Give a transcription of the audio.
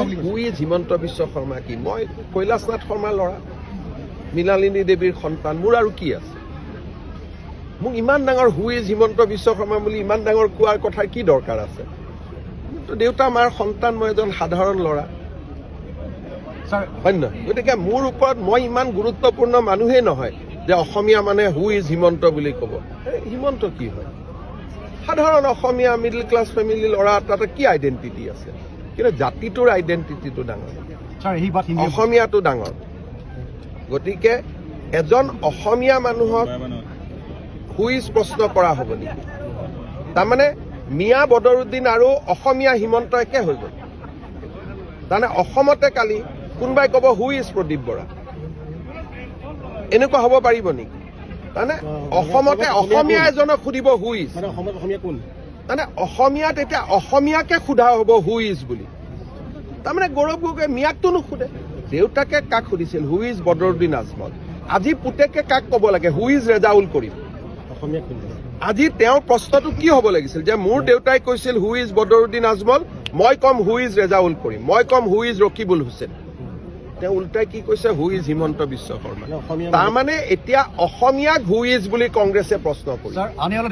বুলি কৈছে। Who is Himanta Biswa Sarma কি? মই কৈলাশনাথ শৰ্মাৰ ল'ৰা, মৃণালিনী দেৱীৰ সন্তান। মোৰ আৰু কি আছে? মোক ইমান ডাঙৰ "Who is Himanta Biswa Sarma" বুলি ইমান ডাঙৰ কোৱাৰ কথাৰ কি দৰকাৰ আছে? মোৰতো দেউতা মাৰ সন্তান, মই এজন সাধাৰণ ল'ৰা। ছাৰ। হয় নহয়? গতিকে মোৰ ওপৰত মই ইমান গুৰুত্বপূৰ্ণ মানুহেই নহয় যে অসমীয়া মানে "Who is Himanta" বুলি ক'ব। এই হিমন্ত কি হয়? সাধাৰণ অসমীয়া মিডল ক্লাছ ফেমিলি ল'ৰা, তাতে কি আইডেণ্টিটি আছে? কিন্তু জাতিটোৰ আইডেণ্টিটিটো ডাঙৰ। ছাৰ, यही बात हिंदी অসমীয়াটো ডাঙৰ। গতিকে এজন অসমীয়া মানুহক who is প্ৰশ্ন কৰা হ'ব নেকি? তাৰমানে মিয়া বদৰুদ্দিন আৰু অসমীয়া হিমন্ত একে হৈ গ'ল। তাৰমানে অসমতে কালি কোনোবাই ক'ব, "Who is Pradip Bora?" এনেকুৱা হ'ব পাৰিব নেকি? তাৰমানে অসমতে অসমীয়া এজনক সুধিব who is. মানে অসমত অসমীয়া কোন? তাৰমানে অসমীয়াত এতিয়া অসমীয়াকে সোধা হ'ব who is বুলি। তাৰমানে গৌৰৱ গগৈ মিয়াকটো নুসুধে। দেউতাকে কাক সুধিছিল? "Who is Badruddin Ajmal?" আজি পুতেকে কাক ক'ব লাগে? "Who is Rezaul Karim?" অসমীয়া কোন? আজি তেওঁৰ প্ৰশ্নটো কি হ'ব লাগিছিল যে মোৰ দেউতাই কৈছিল, "Who is Badruddin Ajmal?" মই ক'ম, "Who is Rezaul Karim?" মই ক'ম, "Who is Rakibul Hussain?" তেওঁ উল্টাই কি কৈছে? "Who is Himanta Biswa Sarma?" মানে অসমীয়া তাৰমানে এতিয়া অসমীয়াক who is বুলি কংগ্ৰেছে প্ৰশ্ন কৰিছে। ছাৰ, आने वाला दिन